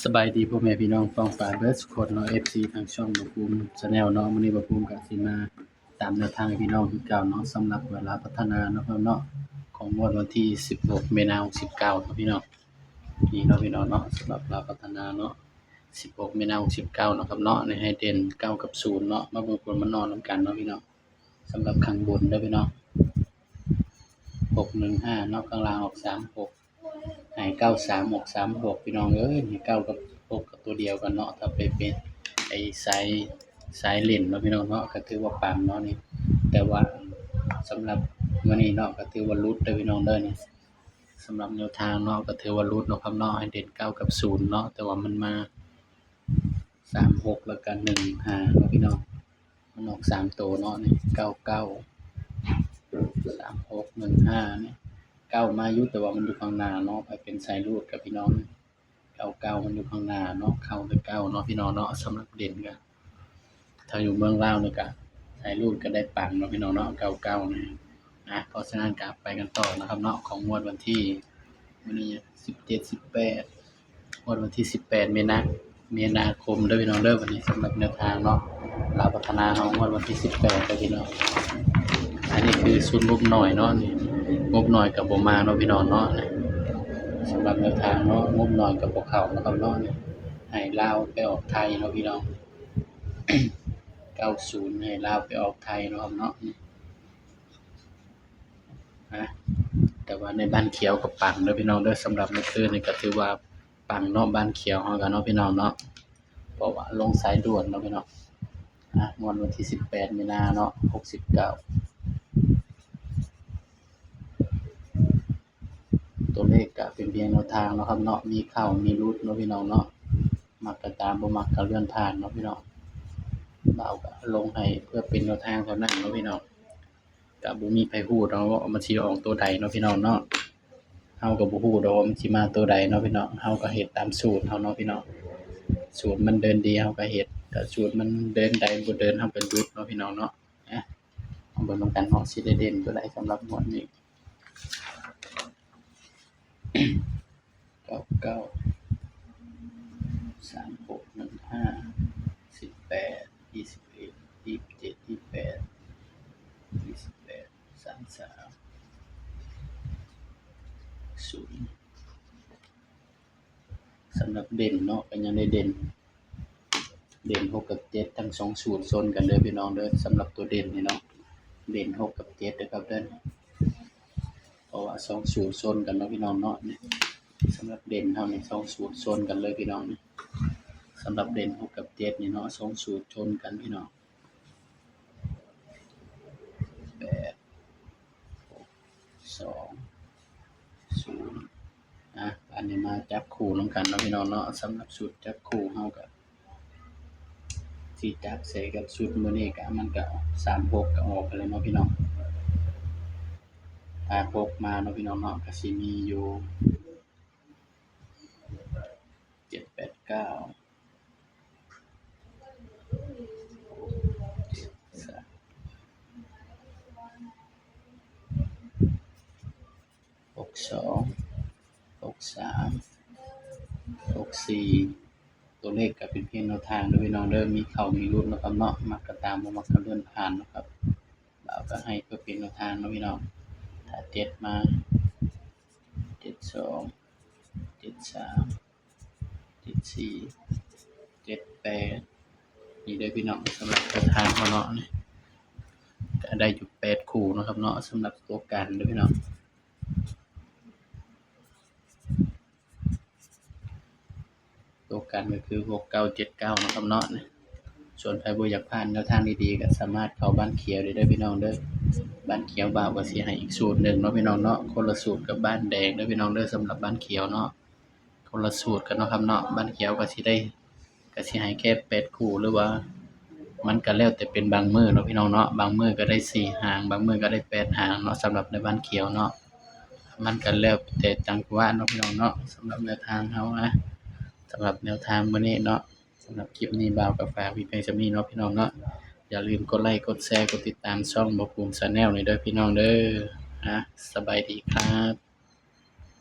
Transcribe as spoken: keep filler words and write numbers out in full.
สบายดีพ่อแม่พี่น้องป้องปายเบิดสุคนเนาะ เอฟซี ทางช่องบ่าวภูมิ Channel เนาะ มื้อนี้บ่าวภูมิก็สิมาตามแนวทางให้พี่น้องคือเก่าเนาะ สำหรับเวลาพัฒนาเนาะครับเนาะ ของงวดวันที่สิบหกมีนาหกสิบเก้าเนาะพี่น้อง นี่เนาะพี่น้องเนาะ สำหรับลาวพัฒนาเนาะ สิบหกมีนาหกสิบเก้าเนาะครับเนาะ นี่ให้เด่นเก้ากับศูนย์เนาะ มาเบิ่งผลมานอนนำกันเนาะพี่น้อง สำหรับข้างบนเด้อพี่น้อง หกหนึ่งห้าเนาะ ข้างล่างออกสามหก ให้เก้าสามออกสามหก พี่น้องเอ้ย ให้เก้ากับหกก็ตัวเดียวกันเนาะ ถ้าไปเป็นไอ้สาย สายเล่นเนาะพี่น้องเนาะ ก็ถือว่าปังเนาะนี่ แต่ว่าสำหรับมื้อนี้เนาะ ก็ถือว่าหลุดเด้อพี่น้องเด้อนี่ สำหรับแนวทางเนาะ ก็ถือว่าหลุดเนาะครับเนาะ ให้เด่นเก้ากับศูนย์เนาะ แต่ว่ามันมาสามหก แล้วก็หนึ่งห้าเนาะพี่น้อง มันออกสามตัวเนาะนี่ เก้าเก้า สามหก หนึ่งห้า นี่ เก้ามาอยู่ แต่ว่ามันอยู่ข้างหน้าเนาะ ไปเป็นสายรูดกับพี่น้อง เก้าเก้า มันอยู่ข้างหน้าเนาะ เข้าแต่เก้าเนาะพี่น้องเนาะ สำหรับเด่นก็ ถ้าอยู่เมืองลาวนี่ก็สายรูดก็ได้ปังเนาะพี่น้องเนาะ เก้าเก้า นี่นะ เพราะฉะนั้นก็ไปกันต่อนะครับเนาะ ของงวดวันที่ มื้อนี้สิบเจ็ด สิบแปด งวดวันที่สิบแปดมีนา มีนาคมเด้อพี่น้องเด้อ วันนี้สำหรับแนวทางเนาะ ลาวพัฒนาเฮางวดวันที่สิบแปดเด้อพี่น้อง อันนี้คือชุดงบน้อยเนาะนี่ งบน้อยก็บ่มาเนาะพี่น้องเนาะ สำหรับแนวทางเนาะ งบน้อยก็บ่เข้านะครับเนาะนี่ ให้ลาวไปออกไทยเนาะพี่น้อง เก้าศูนย์ ให้ลาวไปออกไทยเนาะครับเนาะนี่ นะ แต่ว่าในบ้านเขียวก็ปังเด้อพี่น้องเด้อ สำหรับเมื่อคืนนี่ก็ถือว่าปังเนาะ บ้านเขียวเฮาก็เนาะพี่น้องเนาะ เพราะว่าลงสายด่วนเนาะพี่น้อง อ่ะ งวดวันที่สิบแปดมีนาเนาะ หกสิบเก้า ตัวเลขก็เป็นเพียงแนวทางเนาะครับเนาะ มีเข้ามีหลุดเนาะพี่น้องเนาะ มักก็ตาม บ่มักก็เลื่อนผ่านเนาะพี่น้อง บ่าวก็ลงให้เพื่อเป็นแนวทางเท่านั้นเนาะพี่น้อง ก็บ่มีไผฮู้ดอกว่ามันสิออกตัวใดเนาะพี่น้องเนาะ เฮาก็บ่ฮู้ดอกว่ามันสิมาตัวใดเนาะพี่น้อง เฮาก็เฮ็ดตามสูตรเฮาเนาะพี่น้อง สูตรมันเดินดีเฮาก็เฮ็ด ถ้าสูตรมันเดินใดบ่เดินเฮาก็หยุดเนาะพี่น้องเนาะ อ่ะ มาเบิ่งนำกันเนาะ สิได้เด่นตัวใดสำหรับงวดนี้ เก้าเก้า สามหก หนึ่งห้า สิบแปด ยี่สิบเอ็ด ยี่สิบเจ็ด ยี่สิบแปด ยี่สิบแปด สามสาม ศูนย์ สำหรับเด่นเนาะ ก็ยังได้เด่น เด่นหกกับเจ็ด ทั้งสองสูตรชนกันเด้อพี่น้องเด้อ สำหรับตัวเด่นนี่เนาะ เด่นหกกับเจ็ดนะครับเด้อ เพราะว่าสองสูตรชนกันเนาะพี่น้องเนาะ นี่ สำหรับเด่นเฮานี่ สองสูตรชนกันเลยพี่น้องนี่ สำหรับเด่นหกกับเจ็ดนี่เนาะ สองสูตรชนกันพี่น้อง แปด หก สอง ศูนย์ อ่ะ อันนี้มาจับคู่นำกันเนาะพี่น้องเนาะ สำหรับชุดจับคู่เฮาก็สิจับใส่กับชุดมื้อนี้ก็ มันก็ สามหก ก็ออกไปแล้วเนาะพี่น้อง ถ้าหกมาเนาะพี่น้องเนาะ ก็สิมีอยู่ เจ็ดแปดเก้า หกสอง หกสาม หกสี่ ตัวเลขก็เป็นเพียงแนวทางเด้อพี่น้องเด้อ มีเข้ามีหลุดเนาะครับเนาะ มักก็ตาม บ่มักก็เลื่อนผ่านเนาะครับ บ่าวก็ให้เพื่อเป็นแนวทางเนาะพี่น้อง ถ้าเจ็ดมา เจ็ดสอง เจ็ดสาม เจ็ดสี่ เจ็ดแปด นี่เด้อพี่น้อง สำหรับแนวทางเฮาเนาะ นี่ ก็ได้อยู่แปดคู่เนาะครับเนาะ สำหรับตัวกันเด้อพี่น้อง ตัวกันก็คือ หกเก้าเจ็ดเก้า เนาะครับเนาะ ส่วนใครบ่อยากพลาดแนวทางดีๆ ก็สามารถเข้าบ้านเขียวได้เด้อพี่น้องเด้อ บ้านเขียวบ่าวก็สิให้อีกสูตรหนึ่งเนาะพี่น้องเนาะ คนละสูตรกับบ้านแดงเด้อพี่น้องเด้อ สำหรับบ้านเขียวเนาะ คนละสูตรกันเนาะครับเนาะ บ้านเขียวก็สิได้ ก็สิให้แค่แปดคู่ หรือว่า มันก็แล้วแต่เป็นบางมื้อเนาะพี่น้องเนาะ บางมื้อก็ได้สี่หาง บางมื้อก็ได้แปดหางเนาะ สำหรับในบ้านเขียวเนาะ มันก็แล้วแต่จังหวะเนาะพี่น้องเนาะ สำหรับแนวทางเฮานะ สำหรับแนวทางมื้อนี้เนาะ สำหรับคลิปนี้บ่าวก็ฝากไว้เพียงส่ำนี้เนาะพี่น้องเนาะ อย่าลืมกดไลค์ กดแชร์ กดติดตามช่องบ่าวภูมิ Channel นี่เด้อพี่น้องเด้อ นะ สบายดีครับ